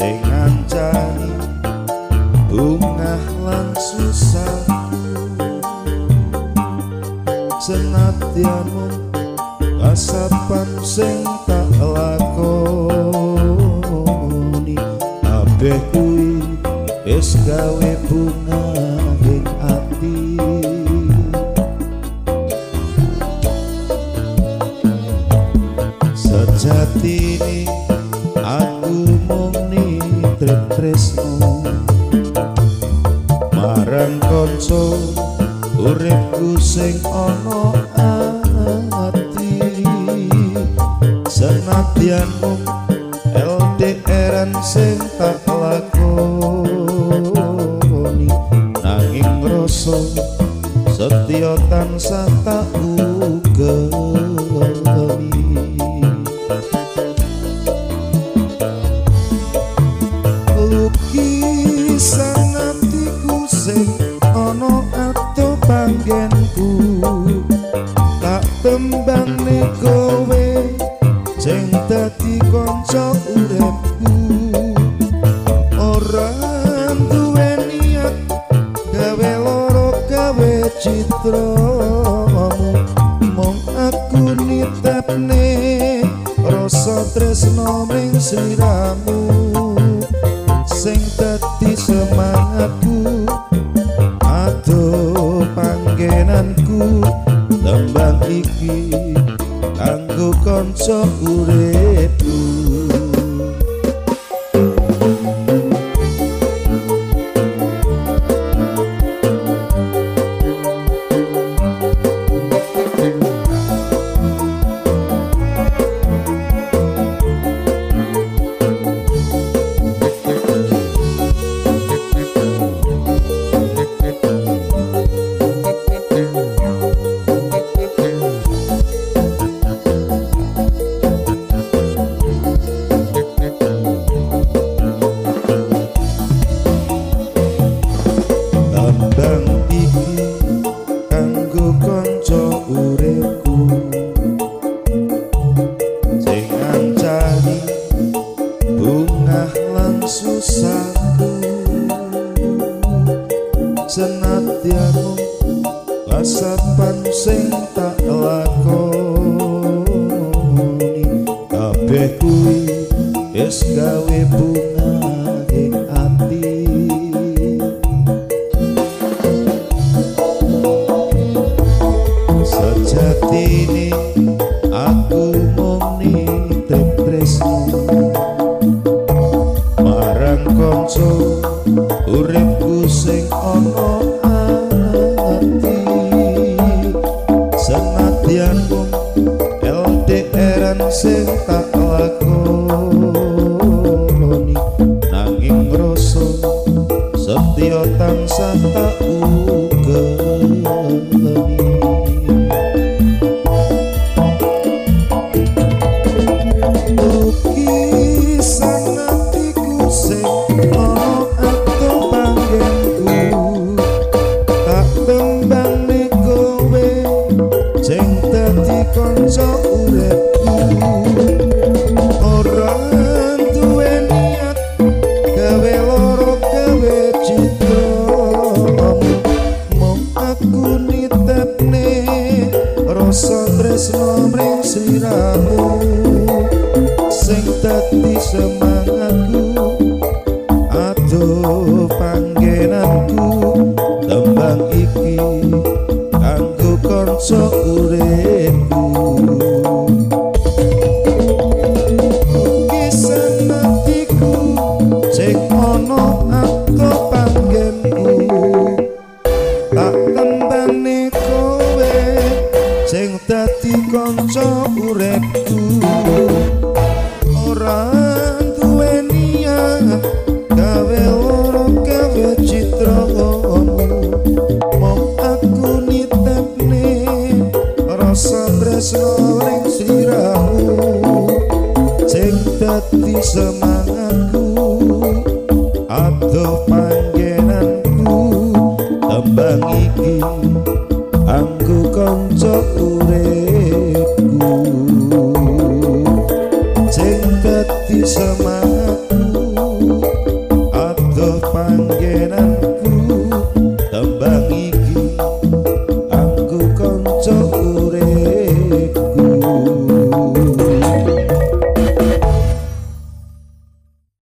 sing ngancani bungah lan susahku. Senadyan mung kasapan sing tak lakoni, kabeh kuwi wis gawe bungah ing ati. Sejatine aku mung nitip tresno marang kanca uripku sing ana ati. Senadyan mung LDR-an sing tak lakoni, nanging rasa setya tansah tak ugemi. Lukisan atiku sing ana ato panggenku, tak tembangne kowe sing dadi kanca uripku. Ora duwe niat gawe loro gawe citramu, mung aku nitepne rasa tresno mring sliramu sing dadi semangatku, aduh panggenanku. Tembang iki kanggo kanca uripku. Tembang iki kanggo kanca uripku sing ngancani bungah lan susahku. Senadyan mung kasapan sing tak lakoni, kabeh kuwi wis gawe bungah ing ati. Sejatine aku mung nitip tresno marang kanca uripku sing ana ati. Senadyan mung LDR-an sing tak lakoni, nanging rasa setya tansah tak ugemi. Lukisan atiku sing ana ato panggenku, tak tembangne kowe sing dadi kanca uripku. Ora duwe niat gawe loro gawe citramu, mung aku nitepne rasa tresno mring sliramu sing dadi semangatku, aduh panggenanku. Tembang iki kanggo kanca uripku. Lukisan atiku sing ana ato panggenku, tak tembangne kowe sing dadi kanca uripku. Ora duwe niat gawe loro gawe citramu, mung aku nitepne rasa tresno ring sliramu sing dadi semangatku.